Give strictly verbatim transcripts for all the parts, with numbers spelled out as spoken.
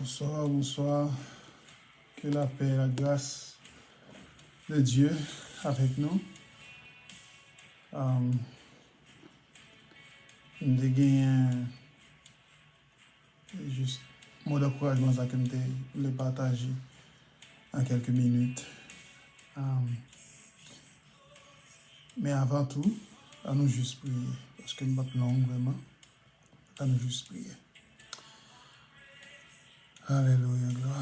Bonsoir, bonsoir. Que la paix et la grâce de Dieu avec nous. Um, m te genyen jis mo d'ankourajman sa ke m te vle pataje an kèlke minit. Um, men avan tou, ann nou jis priye, paske m p ap long vrèman. Ann nou jis priye. Alelouya, glwa.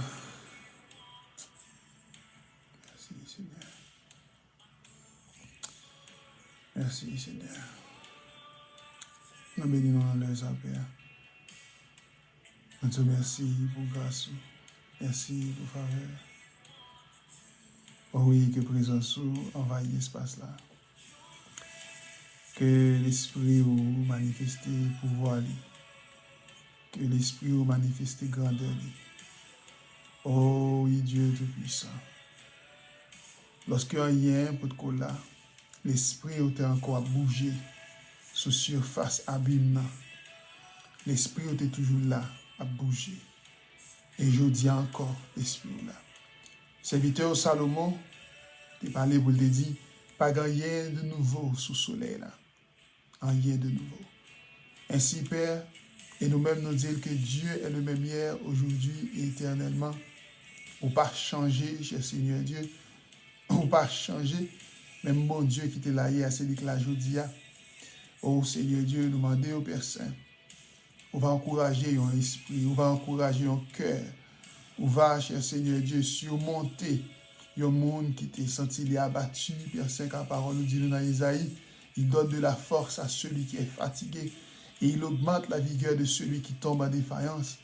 Mèsi, Senyè. Mèsi, Senyè. Nou beni nou nan lè sa, Pè. Nou di w mèsi pou gras ou. Mèsi pou favè ou. O wi, ke prezans ou anvayi espas la. Ke Lespri ou manifeste pouvwa li. Ke Lespri ou manifeste grandè li. O wi, Dye Toupisan. Lòske anyen potko la, Lespri ou te ankò ap bouje sou sifas abim nan. Lespri ou te toujou la, ap bouje. E jodi a ankò, Lespri ou la. Sèvitè ou Salomon te pale pou l te di, pa gen anyen de nouvo sou solèy la. Anyen de nouvo. Ensi, Pè, e nou menm nou di l ke Dieu est le même hier, aujourd'hui et éternellement. Ou pa chanje, chè Senyè Dye. Ou pa chanje. Menm Bondye ki te la yè a, se li k la jodi a. O Senyè Dye, nou mande w, Pè Sen, ou va ankouraje yon espri, ou va ankouraje yon kè, ou va, chè Senyè Dye, simonte yon moun ki te santi li abati, Pè Sen, ka pawòl ou di nou nan Ezayi, il donne de la force à celui qui est fatigué, et il augmente la vigueur de celui qui tombe en défaillance.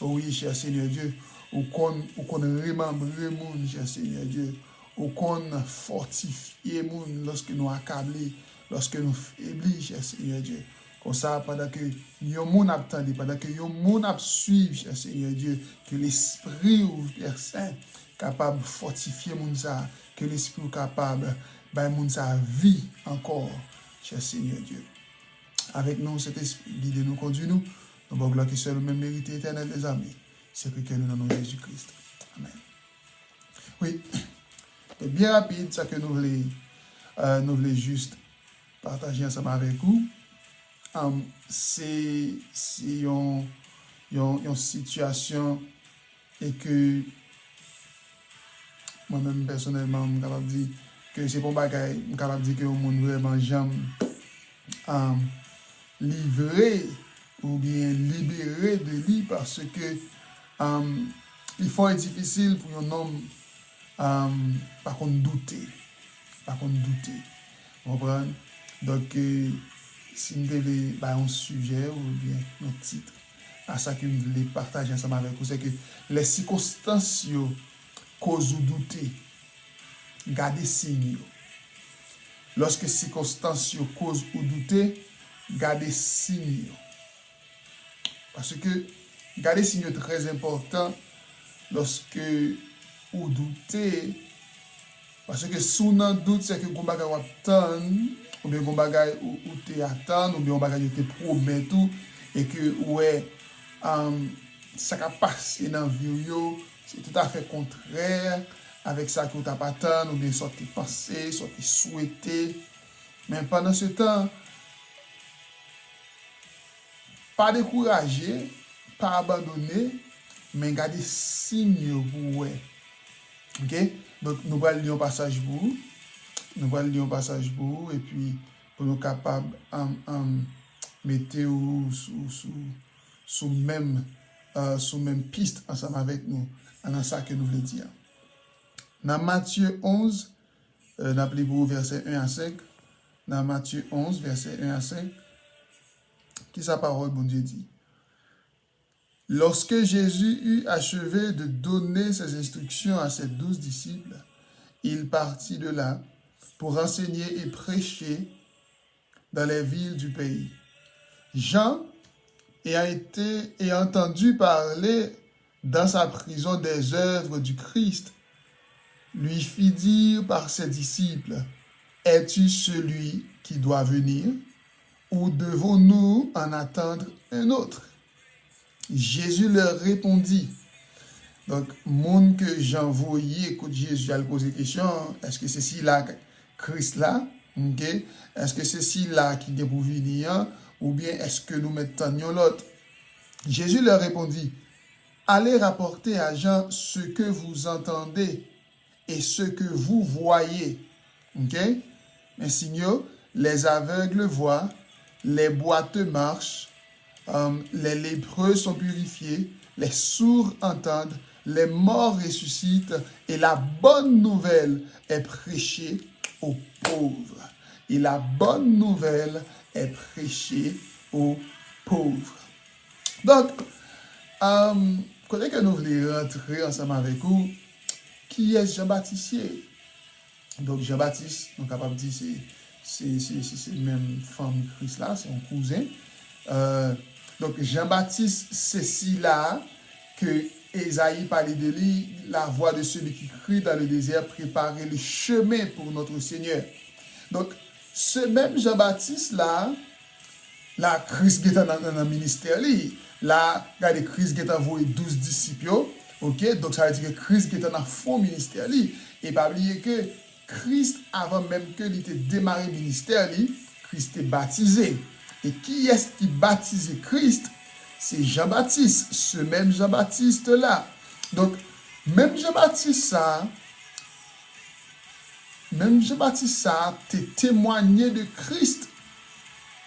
O wi, chè Senyè Dye, ou konn, ou konn remanbre moun, chè Senyè Dye. Ou konn fòtifye moun lòske nou akable, lòske nou febli, chè Senyè Dye. Konsa, pandan ke yon moun ap tande, pandan ke yon moun ap swiv, chè Senyè Dye, ke Lespri ou, Pè Sen, kapab fòtifye moun sa a, ke Lespri ou kapab bay moun sa a vi ankò, chè Senyè Dye. Avèk nou, Sentespri, gide nou, kondui nou. Nou ba w glwa ke sèl ou menm merite, Etènèl dèzame. Se pri ke nou nan non Jezi Kris. Amèn. Wi. E byen rapid, sa ke nou vle, euh, nou vle jis pataje ansanm avèk ou, um, se, se yon, yon, yon sitiyasyon e ke mwen menm pèsonèlman, m kapab di ke se pa yon bagay, m kapab di ke yon moun vrèman janm, um, livre oubyen libere de li, paske, um, li fò difisil pou yon nonm, um, pa konn doute, pa konn doute. Ou konprann? Donk, eh, si m te vle bay yon sijè oubyen yon tit a sa ke m vle pataje ansanm avèk ou, se ke lè sikonstans yo koz ou doute, gade siy yo. Lòske sikonstans yo koz ou doute, gade siy yo. Paske gade siy yo trè enpòtan lòske ou doute. Paske si w nan dout, se ke gon bagay w ap tann, oubyen gon bagay ou, ou te atann, oubyen yon bagay yo te pwomèt ou, e ke ou wè, um, sa k ap pase nan vi w yo, se toutafè kontrè avèk sa ke w t ap atann, oubyen sa w te panse, sa w te swete. Men pandan se tan, pa dekouraje, pa abandone, men gade siy yo pou w wè. Oke? Donk, nou pral li yon pasaj pou ou. Nou pral li yon pasaj pou ou, epi pou nou kapab, um, um, mete w sou, sou, sou menm, euh, sou menm pis ansanm avèk nou, nan sa ke nou vle di a. Nan Matye onz, euh, n ap li pou ou vèsè en a senk. Nan Matye onz, vèsè en a senk, kisa pawòl Bondye di? Lorsque Jésus eut achevé de donner ces instructions à ses douze disciples, il partit de là pour enseigner et prêcher dans les villes du pays. Jean, ayant été et entendu parler dans sa prison des œuvres du Christ, lui fit dire par ses disciples, es-tu celui qui doit venir, ou devons-nous en attendre un autre? Jésus leur répondit, Donk, moun ke Jan voye kot Jezi al poze kesyon, èske se sila Kris la? Ok? Èske se sila ki gen pou vini an? Oubyen èske nou mèt tann yon lòt? Jésus leur répondit, allez rapporter à Jean ce que vous entendez et ce que vous voyez. Ok? Men siy yo, les aveugles voient, les boiteux marchent, euh, les lépreux sont purifiés, les sourds entendent, les morts ressuscitent, et la bonne nouvelle est prêchée aux pauvres. Et la bonne nouvelle est prêchée aux pauvres. Donk, um, kote ke nou vle rantre ansanm avèk ou, kiyès Jan Batis ye? Donk, Jan Batis, nou kapab di se, se, se, se, se menm fanmi Kris la, se yon kouzen. Euh, donk, Jan Batis, se sila ke Ezayi pale de li, la voix de celui qui crie dans le désert, préparez le chemin pour notre Seigneur. Donk, se menm Jan Batis la, la, Kris gentan nan, nan, nan ministè li. La, gade, Kris gentan voye douz disip yo. Ok, donk sa vle di ke Kris gentan nan fon ministè li. E pa bliye ke Kris, avan menm ke li te demare ministè li, Kris te batize. E kiyès ki batize Kris? Se Jan Batis, se menm Jan Batis la. Donk, menm Jan Batis sa, menm Jan Batis sa te temwanye de Kris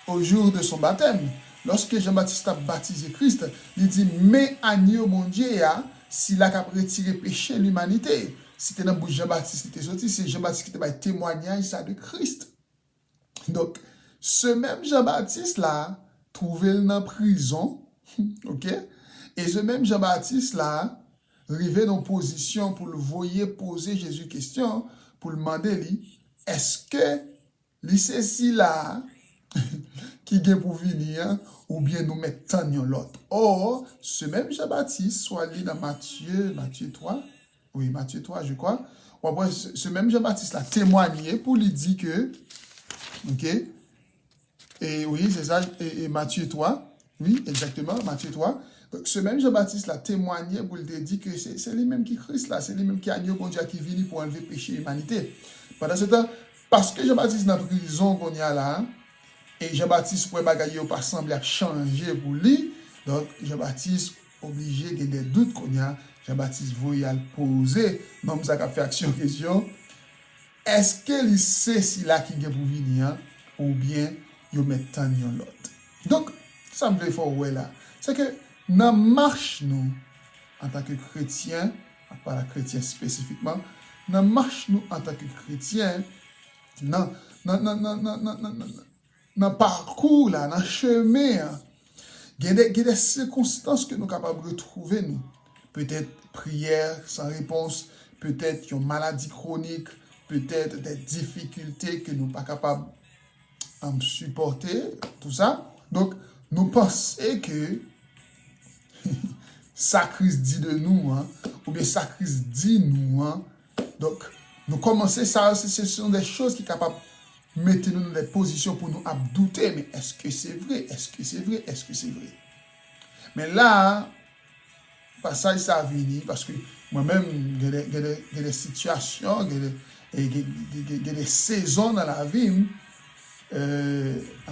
au jour de son baptême. Lòske Jan Batis t ap batize Kris, li di, men agno Bondye a, sila k ap retire peche limanite. Si te nan bouch Jan Batis li te soti, se Jan Batis ki te bay temwanyaj sa de Kris. Donk, se menm Jan Batis la, twouve l nan prizon, ok? E se menm Jan Batis la, rive nan pozisyon pou l voye poze Jezi kesyon, pou l mande li, èske li se sila ki gen pou vini an, oubyen nou mèt tann yon lòt? Or, se menm Jan Batis, swa li nan Matye, Matye twa, wi, Matye twa, je crois, w ap wè se, se menm Jan Batis la temwanye pou li di ke, ok, e wi, se sa, e, e Matye twa, wi, egzakteman, Matye twa. Donk, se menm Jan Batis la temwanye pou l te di ke se, se li menm ki Kris la, se li menm ki agno Bondye a ki vini pou anlve peche imanite. Pandan se tan, paske Jan Batis nan prizon kounye a la, e Jan Batis wè bagay yo pa sanble ap chanje pou li, donk Jan Batis oblije gen de dout kounye a, Jan Batis voye al poze nonm sa k ap fè aksyon kesyon, èske li se sila ki gen pou vini an, oubyen yo mèt tann yon lòt? Donk, sa m vle fè w wè la, se ke nan mach nou, antanke kretyen, m ap pale a kretyen espesifikman, nan mach nou antanke kretyen, nan, nan, nan, nan, nan, nan, nan, nan, nan pakou la, nan chemen an, gen de, gen de sikonstans ke nou kapab retwouve nou. Petèt priyè san repons, petèt yon maladi kwonik, petèt de difikilte ke nou pa kapab, um, sipòte, tou sa. Donk, nou panse ke sa Kris di de nou an, oubyen sa Kris di nou an. Donk, nou kòmanse sa, se, se, ce sont des choses ki kapab mete nou nan de pozisyon pou nou ap doute, men èske se vre? Èske se vre? Èske se vre? Men la, pasaj sa vini, paske mwen menm, gen de, gen de, gen de sitiyasyon, gen de, e gen, gen, gen, gen de sezon nan lavi m, e,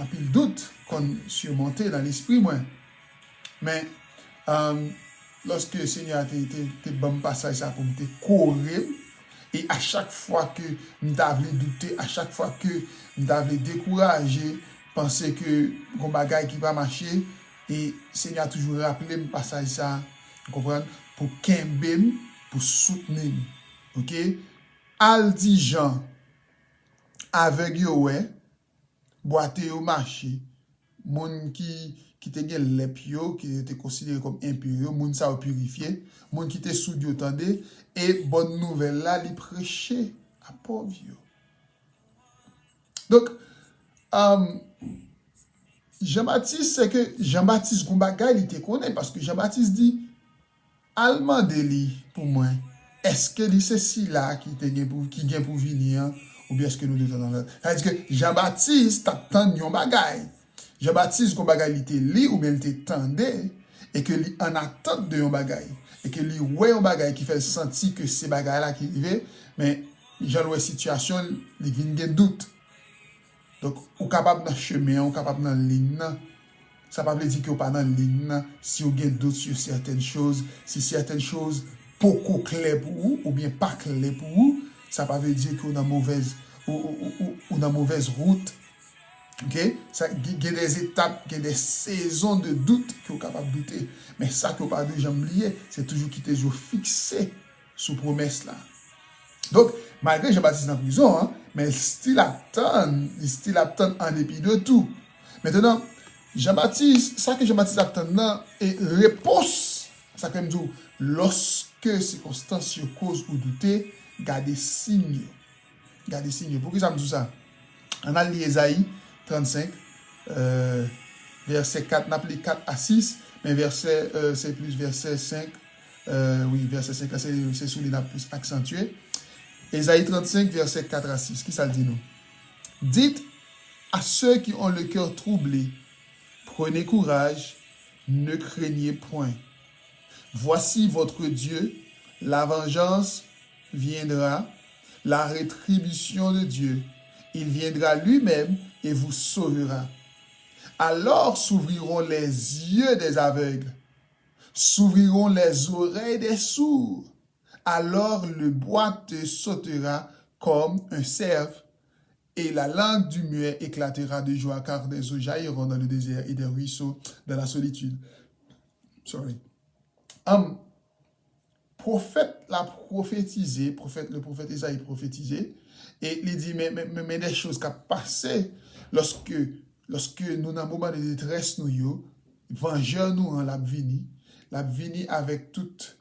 anpil dout konn simonte nan lespri mwen. Men, um, lòske Senyè a te, te, te ban m pasaj sa pou m te kore m, e a chak fwa ke m ta vle doute, a chak fwa ke m ta vle dekouraje, panse ke gon bagay ki pa mache, e Senyè a toujou raple m pasaj sa, w konprann, pou kenbe m, pou soutni m. Ok? Al di Jan, avèg yo wè, bwate yo mache, moun ki, ki te gen lèp yo, ki te konsidere kòm enpi yo, moun sa yo pirifye, moun ki te soud yo tande, e bòn nouvèl la, li preche a pòv yo. Donk, um, Jan Batis, se ke Jan Batis gon bagay li te konnen, paske Jan Batis di, al mande li pou mwen, èske li se sila ki te gen pou, ki gen pou vini an, oubyen èske nou dwe tann yon lòt? Sa vle di ke Jan Batis t ap tann yon bagay. Jan Batis gon bagay li te li oubyen li te tande, e ke li an atant de yon bagay. e ke li wè yon bagay ki fè l santi ke se bagay la ki rive, men jan l wè sitiyasyon l, li vin gen dout. Donk, ou kapab nan chemen an, ou kapab nan liy nan. Sa pa vle di ke w pa nan liy nan. Si w gen dout sur certaines choses, si certaines choses poko klè pou ou, oubyen pa klè pou ou, sa pa vle di ke w nan movèz, ou, ou, ou, ou, ou nan movèz wout. Ok? Sa, gen, gen des étapes, gen des saisons de doute ke w kapab doute. Men sa ke w pa dwe janm bliye, se toujou kite zye w fikse sou pwomès la. Donk, malgre Jan Batis nan prizon an, men l still ap tann, li still ap tann an depi de tou. Mentenan, Jan Batis, sa ke Jan Batis ap tann nan, e repons, sa ke m di w, lòske sikonstans yo koz ou doute, gade siy yo. Gade siy yo. Poukisa m di w sa? Ann al li Ezayi trannsenk, euh, vèsè kat, n ap li kat a sis, men vèsè, euh, se plis vèsè senk, euh, wi, vèsè senk la, se, se sou li n ap plis aksantye. Ezayi trannsenk, vèsè kat a sis, kisa l di nou? Dites à ceux qui ont le cœur troublé, prenez courage, ne craignez point. Voici votre Dieu, la vengeance viendra, la rétribution de Dieu. Il viendra lui-même et vous sauvera. Alors s'ouvriront les yeux des aveugles, s'ouvriront les oreilles des sourds. Alors le boiteux sautera comme un cerf, et la langue du muet éclatera de joie, car des eaux jailliront dans le désert et des ruisseaux dans la solitude. Sorry. Um, pwofèt la pwofetize, pwofèt, le pwofèt Ezayi pwofetize, e li di, men, men, men, men de choz k ap pase lòske, lòske nou nan moman de detrès nou yo, vanjè nou an, l ap vini, l ap vini avèk tout,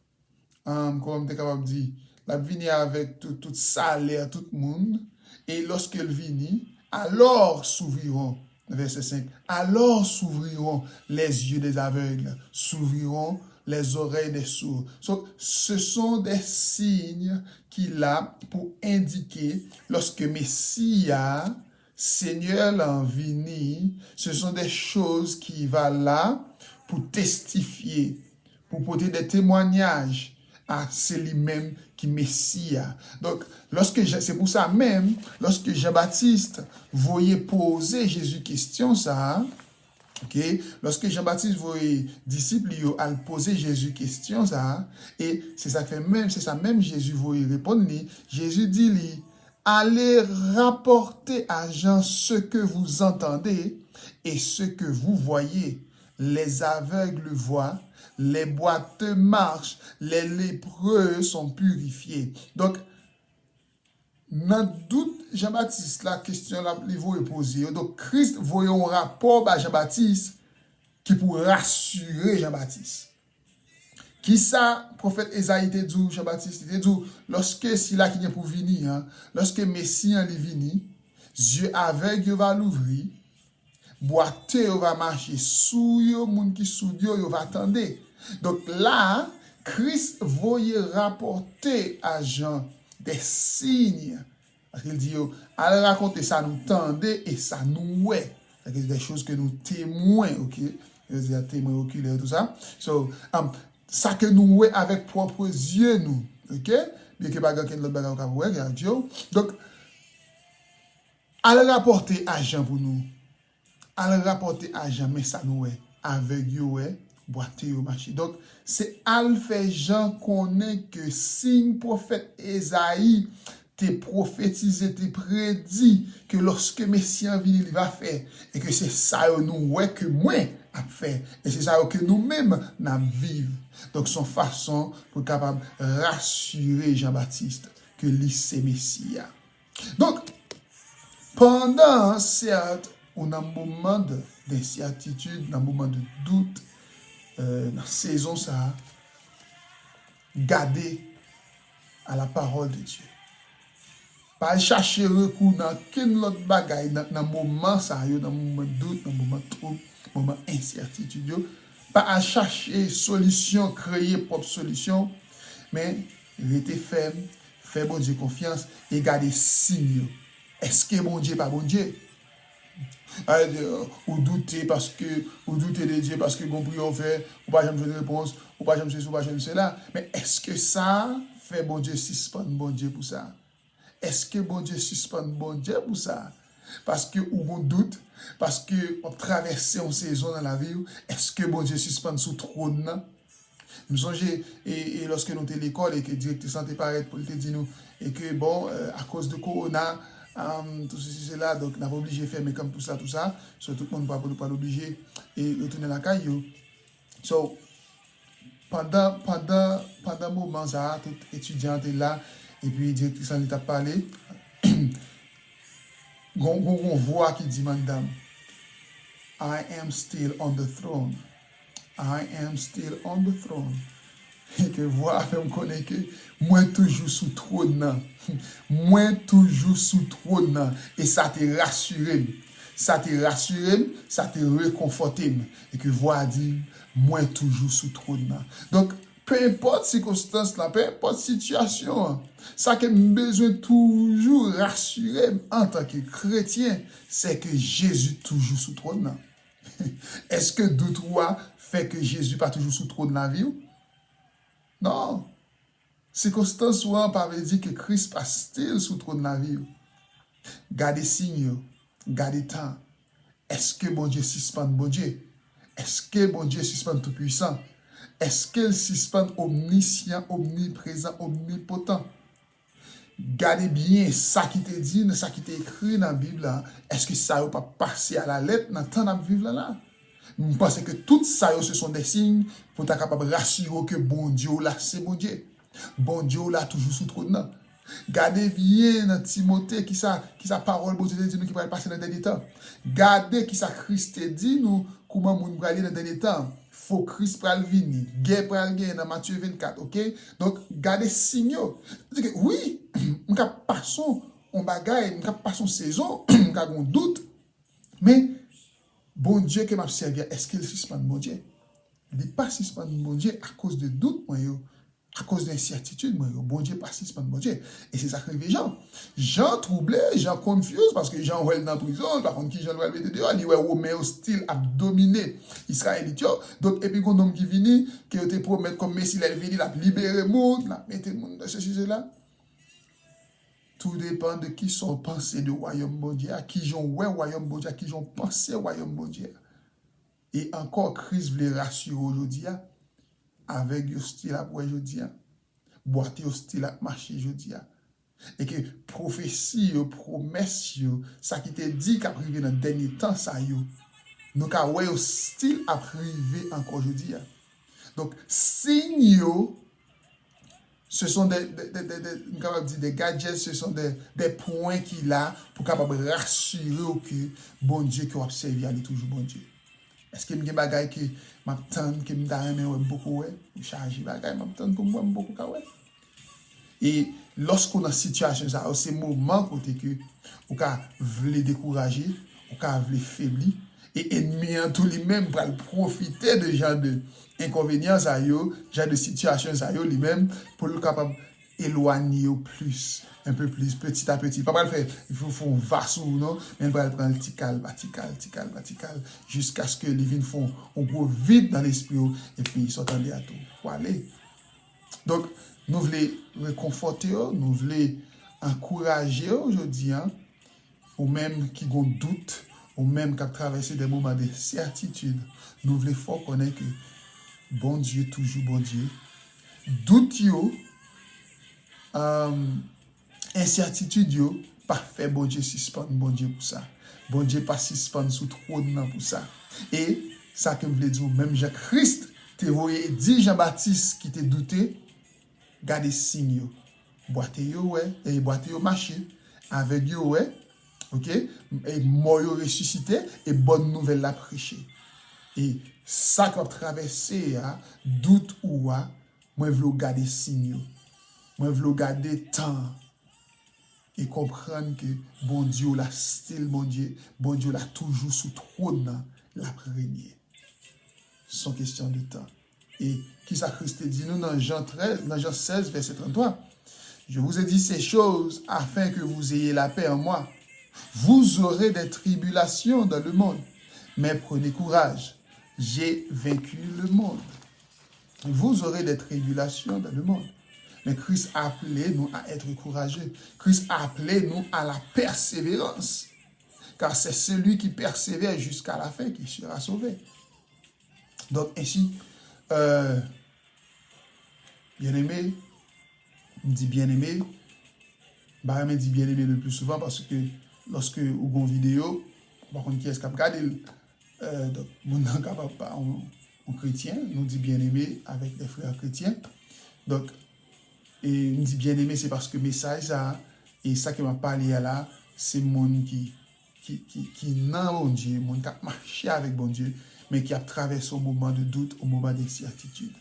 um, kòman m te kapab di, l ap vini avèk tout, tout salè tout moun, e lòske l vini, alors s'ouvriront, vèsè senk, alors s'ouvriront les yeux des aveugles, s'ouvriront les oreilles des sourds. So, ce sont des signes qui là pour indiquer lorsque Messie a, Seigneur là vini, ce sont des choses qui va là pour testifier, pou pote de temwanyaj a se li menm ki Mesi a. Donk, lòske Jan, se pou sa menm, lòske Jan Batis voye poze Jezi kesyon sa a, ok, lòske Jan Batis voye disip li yo al poze Jezi kesyon sa a, e se sa k fè menm, se sa menm Jezi voye reponn li, Jezi di li, allez rapporter à Jean ce que vous entendez et ce que vous voyez. Les aveugles voient, les boiteux marchent, les lépreux sont purifiés. Donk, nan dout Jan Batis la, kesyon la li voye poze yo. Donk, Kris voye yon rapò ba Jan Batis ki pou rasire Jan Batis. Kisa pwofèt Ezayi te di w, Jan Batis? Li te di w, lòske sila ki gen pou vini an, lòske Mesi an li vini, zye avèg yo va louvri, bwate yo va mache, sou yo, moun ki soud yo, yo va tande. Donk la, Kris voye rapòte a Jan de siy, paske l di yo, al rakonte sa nou tande e sa nou wè. Sa ke de choz ke nou temwen, ok? Yo di a temwen okilè, tou sa. So, um, sa ke nou wè avèk pwòp zye nou, ok? Byenke pa gen okenn lòt bagay ou ka wè, gen adyo. Donk, al rapòte a Jan pou nou. Al rapòte a Jan, men sa nou wè. Avèg yo wè, bwate yo mache. Donk, se al fè Jan konnen ke siy pwofèt Ezayi te pwofetize, te predi ke lòske Mesi an vini, li va fè, e ke se sa yo nou wè ke mwen ap fè, e se sa yo ke nou menm n ap viv. Donk, se yon fason pou l kapab rasire Jan Batis ke li se Mesi a. Donk, pandan, sèt, ou nan moman de, d'ensètitid, nan moman de dout, euh, nan sezon sa a, gade à la parole de Dieu. Pa al chache rekou nan kenn lòt bagay nan, nan moman sa yo, nan moman dout, nan moman twoub, moman ensètitid yo. Pa al chache solisyon, kreye pwòp solisyon, men rete fèm, fè Bondye konfyans e gade siy yo. Èske Bondye pa Bondye? Sa vle di, ou doute paske, ou doute de Dye paske gon priyè w fè, ou pa janm jwenn repons, ou pa janm sesi, ou pa janm sela. Men èske sa fè Bondye sispann Bondye pou sa? Èske Bondye sispann Bondye pou sa? Paske ou gon dout, paske w ap travèse yon sezon nan lavi w, èske Bondye sispann sou twòn nan? M sonje, e, e lòske nou te lekòl e ke direktris lan te parèt pou l te di nou, e ke, bon, euh, akoz de kowona, um, tout ceci, cela, donk n ap oblije fèmen kanpis la, tou sa. So, tout moun pa pou nou pral oblije e retounen lakay yo. So, pandan, pandan, pandan moman sa a, tout etidyan te la, epi direktris lan li t ap pale. Gon, gon, gon vwa ki di, "Madanm, I am still on the throne. I am still on the throne." E ke vwa a fè m konnen ke mwen toujou sou twòn nan. Mwen toujou sou twòn nan. E sa te rasire m. Sa te rasire m, sa te rekonfòte m. E ke vwa a di, "Mwen toujou sou twòn nan." Donk, pe enpòt sikonstans la, pe enpòt sitiyasyon an, sa ke m bezwen toujou rasire m antanke kretyen, se ke Jezi toujou sou twòn nan. Èske dout ou a fè ke Jezi pa toujou sou twòn lavi w? Non. Sikonstans ou an pa vle di ke Kris pa still sou twòn lavi w. Gade siy yo, gade tan. Èske Bondye sispann Bondye? Èske Bondye sispann toupwisan? Èske l sispann omnisyan, omniprezan, omnipotan? Gade byen sa ki te di, nan sa ki te ekri nan Bib la. Èske sa yo p ap pase alalèt nan tan n ap viv la la? M panse ke tout sa yo, se son de siy pou ta kapab rasire w ke Bondye w la se Bondye. Bondye w la toujou sou twòn nan. Gade byen nan Timote, kisa, kisa pawòl Bondye te di nou ki pral pase nan dènye tan. Gade kisa Kris te di nou, kouman moun pral ye nan dènye tan. Fo Kris pral vini. Gè pral genyen nan Matye vennkat, oke? Donk, gade siy yo. Sa vle di ke, wi, m ka pase yon bagay, m ka pase yon sezon, m ka gen yon dout, men Bondye ke m ap sèvi a, èske l sispann Bondye? Li pa sispann Bondye akoz de dout mwen yo, akoz de ensètitid mwen yo. Bondye pa sispann Bondye. E se sa k rive Jan. Jan twouble, Jan confuse, paske Jan wè l nan prizon, l pa konn ki jan l pral mete deyò, li wè Women yo still ap domine Izrayelit yo. Donk, epi gon nonm ki vini, ke yo te pwomèt kòm Mesi, lè l vini, l ap libere moun, l ap mete moun nan sesi, sela. Tou depann de kisa w panse de wayòm Bondye a, kijan w wè wayòm Bondye a, kijan w panse wayòm Bondye a. E ankò, Kris vle rasire w jodi a. Avèg yo still ap wè jodi a. Bwate yo still ap mache jodi a. E ke pwofesi yo, pwomès yo, sa ki te di k ap rive nan dènye tan sa yo, nou ka wè yo still ap rive ankò jodi a. Donk, siy yo, ce sont des, des, des, des, des, m kapab di des gadgets, ce sont des, des points ki la pou kapab rasire w ke Bondye ke w ap sèvi a, li toujou Bondye. Èske m gen bagay ke m ap tann, ke m ta renmen wè, m poko wè? M chaje bagay m ap tann pou m wè, m poko ka wè. E lòske w nan sitiyasyon sa yo, se moman kote ke ou ka vle dekouraje, ou ka vle febli, e ènmi an tou li menm pral pwofite de jan de enkonvenyan sa yo, jan de sitiyasyon sa yo li menm, pou l kapab elwanye w plis, un peu plus, petit à petit. Li pa pral fè, fè, fè yon va sou ou non, men l pral pran l ti kal pa ti kal, ti kal pa ti kal, jiskaske li vin fè yon, yon gwo vid nan lespri w, epi sa w tande a tou, w ale. Donk, nou vle rekonfòte w, nou vle ankouraje w jodi a, ou menm ki gon dout, ou menm k ap travèse de moman de sètitid, nou vle fè w konnen ke Bondye toujou Bondye. Dout yo, um, ensètitid yo pa fè Bondye sispann Bondye pou sa. Bondye pa sispann sou twòn nan pou sa. E sa ke m vle di w, menm jan Kris te voye dis Jan Batis ki te doute, gade siy yo. Bwate yo wè, e bwate yo mache, avèg yo wè, oke? E mò yo resisite, e bòn nouvèl la preche. E sa k ap travèse a, dout ou a, mwen vle w gade siy yo. Mwen vle w gade tan an. E konprann ke Bondye w la still Bondye, Bondye w la toujou sou twòn nan, l ap renye. Se yon kesyon de tan. E kisa Kris te di nou nan Jan trèz, nan Jan sèz, vèsè tranntwa? Je vous ai dit ces choses afin que vous ayez la paix en moi. Vous aurez des tribulations dans le monde, mais prenez courage, j'ai vaincu le monde. Vous aurez des tribulations dans le monde. Mais Christ a appelé nous à être courageux. Christ a appelé nous à la persévérance. Car c'est celui qui persévère jusqu'à la fin qui sera sauvé. Donc, ainsi, euh, bien-aimé, m di bien-aimé, m pa renmen di bien-aimé le plus souvent paske lòske ou gon videyo, ou pa konn kiyès k ap gade l. Euh, donk, moun nan kapab pa yon, yon kretyen, nou di bien-aimé avec des frères chrétiens. Donk, e m di bien-aimé, se paske mesaj sa a, e sa ke m ap pale a la, se moun ki, ki, ki, ki nan Bondye, moun k ap mache avèk Bondye, men ki ap travèse yon moman de dout, yon moman de sètitid.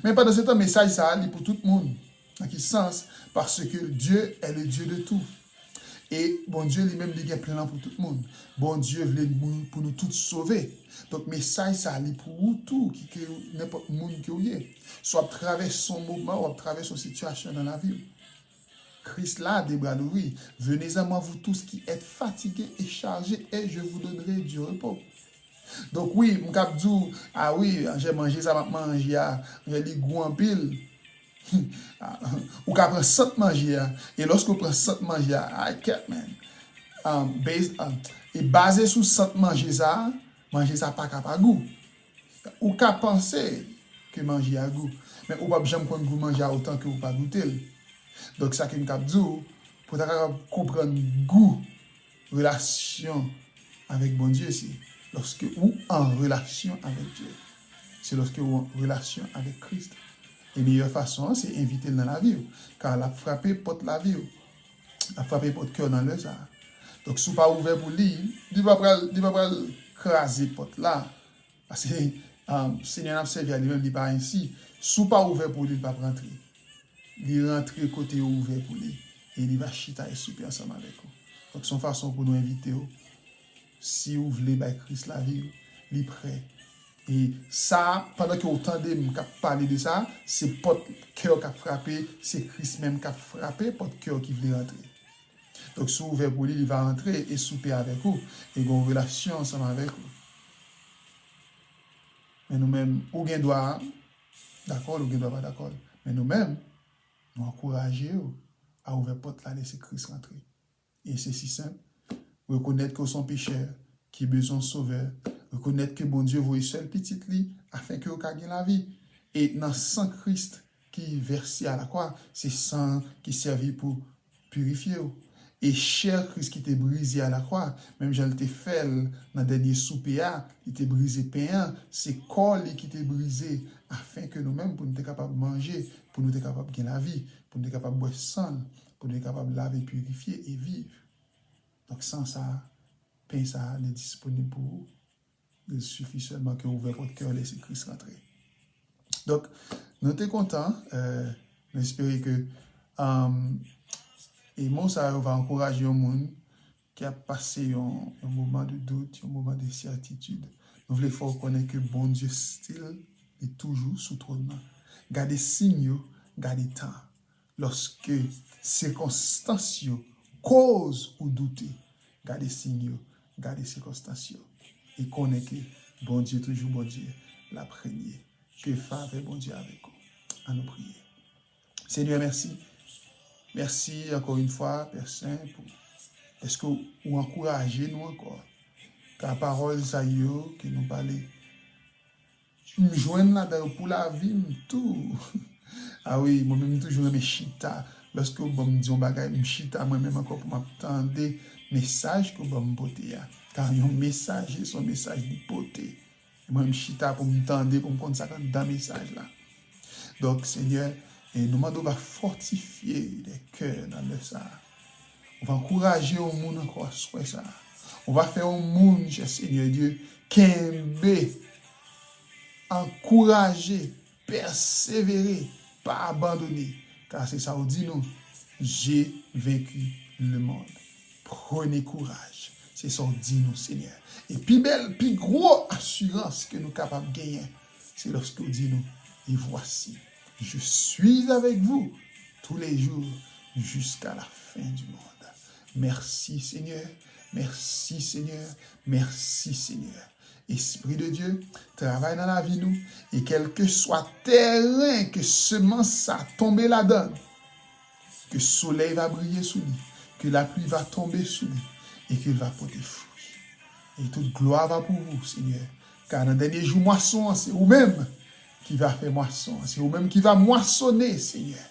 Men pandan se tan, mesaj sa a, li pou tout moun. Nan ki sans? Parce que Dieu est le Dieu de tout. E Bondye li menm, li gen plan pou tout moun. Bondye vle nou, pou nou tout sove. Donk, mesaj sa a, li pou ou tou, ki ke nenpòt moun ke w ye. Si w ap travèse yon moman, w ap travèse yon sitiyasyon nan lavi w. Kris la, de bra louvri. Venez à moi, vous tous qui êtes fatigués et chargés, et je vous donnerai du repos. Donk, wi, m k ap di w, a wi, jan manje sa m ap manje a, jan li gou anpil. Ou ka pran sant manje a. E lòske w pran sant manje a, ay kèt, man. Um, base, um, e baze sou sant manje sa, manje sa pa ka pa gou. Ou ka panse ke manje a gou, men ou p ap janm konn gou manje a otan ke ou pa goute l. Donk, sa ke m t ap di w, pou w ta kapab konprann gou relasyon avèk Bondye, se lòske ou an relasyon avèk Dye. Se lòske ou an relasyon avèk Kris. E meyè fason an, se envite l nan lavi w, ka l ap frape pòt lavi w. L ap frape pòt kè w nan lè sa a. Donk, si w pa ouvè pou li, li pa pral, li pa pral kraze pòt la. Paske, um, Senyè n ap sèvi a li menm, li pa ensi. Si w pa ouvè pou li, li p ap rantre. Li rantre kote yo ouvè pou li. E li va chita e soupe ansanm avèk ou. Donk, se yon fason pou nou envite w. Si w vle bay Kris lavi w, li prè. E sa, pandan ke w tande m k ap pale de sa, se pòt kè w k ap frape, se Kris menm k ap frape pòt kè w ki vle rantre. Donk, si w ouvè pou li, li va rantre e soupe avèk ou, e gen yon relasyon ansanm avèk ou. Men nou menm, ou gen dwa dakò l, ou gen dwa pa dakò l. Men nou menm, nou ankouraje w a ouvè pòt la, lese Kris rantre. E se si senp. Rekonèt ke w se yon pechè ki bezwen yon sovè. Rekonèt ke Bondye voye sèl pitit li afin ke w ka gen lavi. E nan san Kris ki vèse a lakwa, se san ki sèvi pou pirifye w. E chè Kris ki te brize a lakwa, menm jan l te fè l nan dènye soupe a, li te brize pen an, se kò li ki te brize, afin ke nou menm, pou nou te kapab manje, pou nou te kapab gen lavi, pou nou te kapab bwè san l, pou nou te kapab lave, pirifye e viv. Donk, san sa a, pen sa a, li disponib pou ou. Il suffit seulement ke w ouvè pòt kè w, lese Kris rantre. Donk, nou te kontan, euh, nou espere ke, um, e mo sa yo va ankouraje yon moun ki ap pase yon, yon moman de dout, yon moman de sètitid. Nou vle fè w konnen ke Bondye still, li toujou sou twòn nan. Gade siy yo, gade tan. Lòske sikonstans yo koz ou doute, gade siy yo, gade sikonstans yo, e konnen ke Bondye toujou Bondye, l ap renye. Ke favè Bondye avèk ou. Ann nou priye. Senyè, mèsi. Mèsi ankò yon fwa, Pè Sen, pou, èske ou ankouraje nou ankò? Ka pawòl sa yo ke nou pale, m jwenn ladan yo pou lavi m tou. A wi, mwen menm m toujou renmen chita. Lòske w ban m di yon bagay, m chita mwen menm ankò pou m ap tande mesaj ke w ban m pote a. Ka yon mesaj, se yon mesaj li pote. Mwen m chita pou m tande, pou m konn sa k anndan mesaj la. Donk, Senyè, e nou mande w va fòtifye de kè nan lè sa a. Ou va ankouraje yon moun ankò aswè sa a. Ou va fè yon moun, chè Senyè Dye, kenbe, ankouraje, pèsevere, pa abandone. Ka se sa w di nou, j'ai vaincu le monde. Prenez courage. Se sa w di nou, Senyè. E pi bèl, pi gwo asirans ke nou kapab genyen, se lòske w di nou, et voici, je suis avec vous tous les jours jusqu'à la fin du monde. Mèsi, Senyè, Mèsi, Senyè. Mèsi, Senyè. Espri de Dye, travay nan lavi nou, e kèlkeswa tèren ke semans sa tonbe ladan, ke solèy va briye sou li, ke lapli va tonbe sou li, e ke l va pote fwi. E tout glwa va pou ou, Senyè. Ka nan dènye jou mwason an, se ou menm ki va fè mwason an. Se ou menm ki va mwasone, Senyè.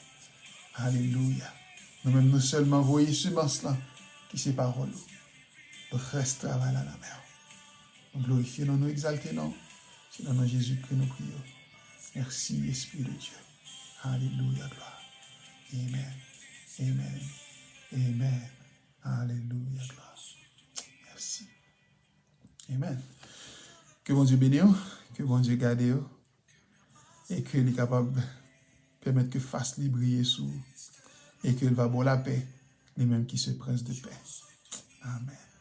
Alelouya. Nou menm, nou sèlman voye semans lan, ki se pawòl ou. Tout rès travay la nan men w. Nou glorifye non, nou egzalte non. Se nan non Jezikri nou priye. Mèsi, Espri de Dye. Alelouya, glwa. Amen. Amen. Amen. Alelouya, glwa. Mèsi. Amen. Ke Bondye beni w, ke Bondye gade w, e ke li kapab pèmèt ke fas li briye sou ou, e ke l va ba w lapè, li menm ki se prens de pè. Amen.